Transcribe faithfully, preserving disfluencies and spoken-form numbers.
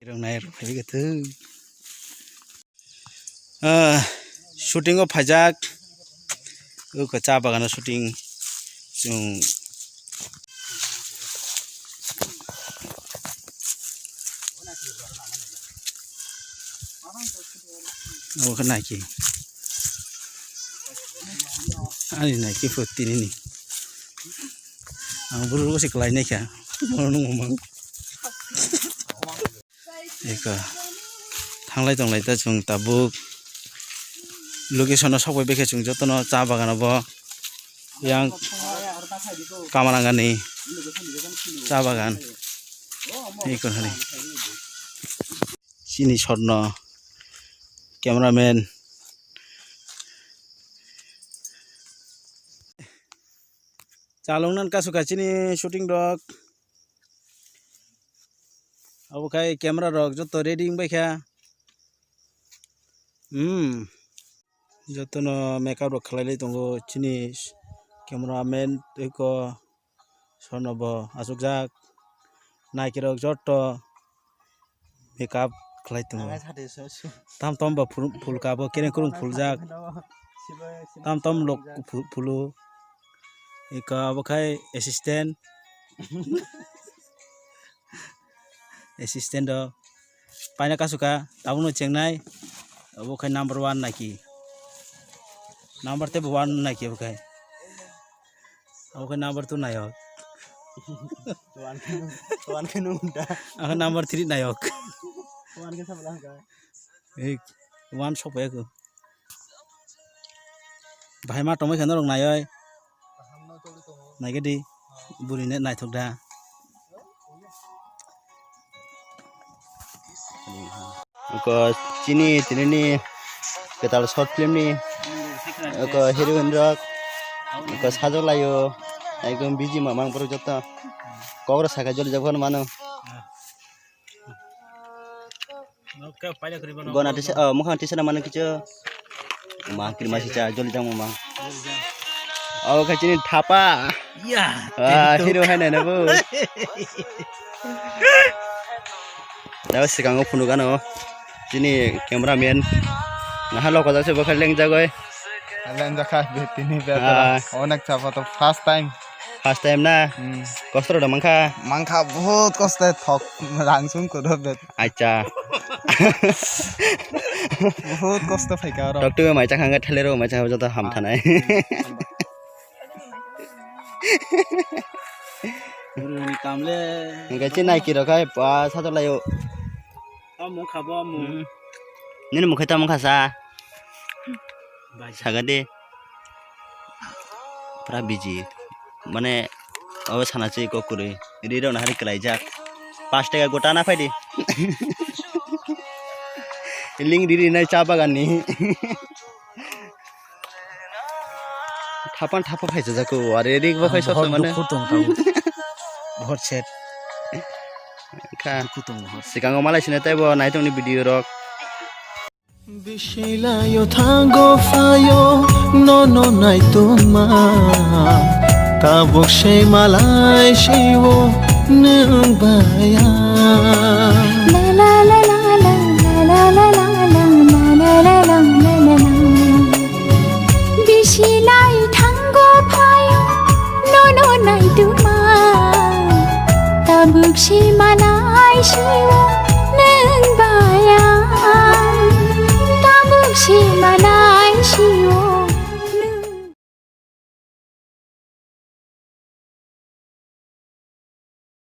Rwngnai rwphai khe thung. Ah, shooting o phaijak. Uko cha bagano shooting. Chwng Obo khe naiki. Ani naiki pho tinini. Ang buru se kwlai naikha. Mono nung mang. Eka. Thanglai tonglai ta chwng tabuk. Location o sokbai bekhe chwng jotono cha bagano bo. Yang Kamarangani cha bagan. Eko hani. Chini sorno cameraman. Chaloknani kasu ka chini shooting rok. Abo khai camera rok joto ready wngbai kha. Hmm. Jotono makeup rok khlai lai tongo chini cameraman tei ko sorno bo achukjak. Naikirok joto makeup khlai tongo. Tam tom bo phul, phul kabo kereng kereng phuljak. Tam tom lok phu-, phulu. Eka abo khai assistant. Assistant rok. Paina kasuka, tabukno chengnai. Abo khai number one naiki. Number tebo one naiki abo khai. Abo khai number two nayok. One khe nung, one khe nung da. Abo number three nayok. One khe sabla hangka. Ei, one sokpaiya ko. Bahai ma tongmai khe norok naioi. Naikhe di. Buri ne naithok da. Oko chini, chini ni kwtal short film ni. Oko heroine rok. Oko sajok laio. Ekdom busy mamang borok joto. Kok rok sakha joli jak phano mano. Gona tisa, oh, mukhang tisa na mano kicho. Ma kiri masi cha joli jang ma. Oh, kachini thapa. Ya. Ah, hero hai na na bo. Daw sikang o phunu gano. Chini cameraman. Naha loko jak se bo kha leng jagoi. Leng jak kha tini be. Ah. Onek chapa to first time. First time na? Hmm. Kosto rok mankha? Mankha, bahut kosto thok rang sung kudo bet. Acha. Bahut kosto phaika oro. Doctor mai chakha hwnkhe thailero mai chakha joto ham thanai. Rwni kamle. Hwnkhe chi naiki rok hai pa satok laio. Tamo kha bo mo. Hmm. Nini mukhe tamo kha sa? Bai. Saga de. Pura busy. Mane, obo sana se kok kwrwi. Ri rok nahari kwlaijak. Pash taka gota na phaidi. Ling ri ri nai cha bagan ni. Thapan thapa phaisa jako. Are ri ba phaisa Ang bahut mane. Dukhu tong tong. Bahut sad. Kha. Dukhu tong bahut. Sikango malai sine taibo naitok ni video rok. Bisilayo thango phayo nono naitoma. Tabuk sei malai siwo nwng baya.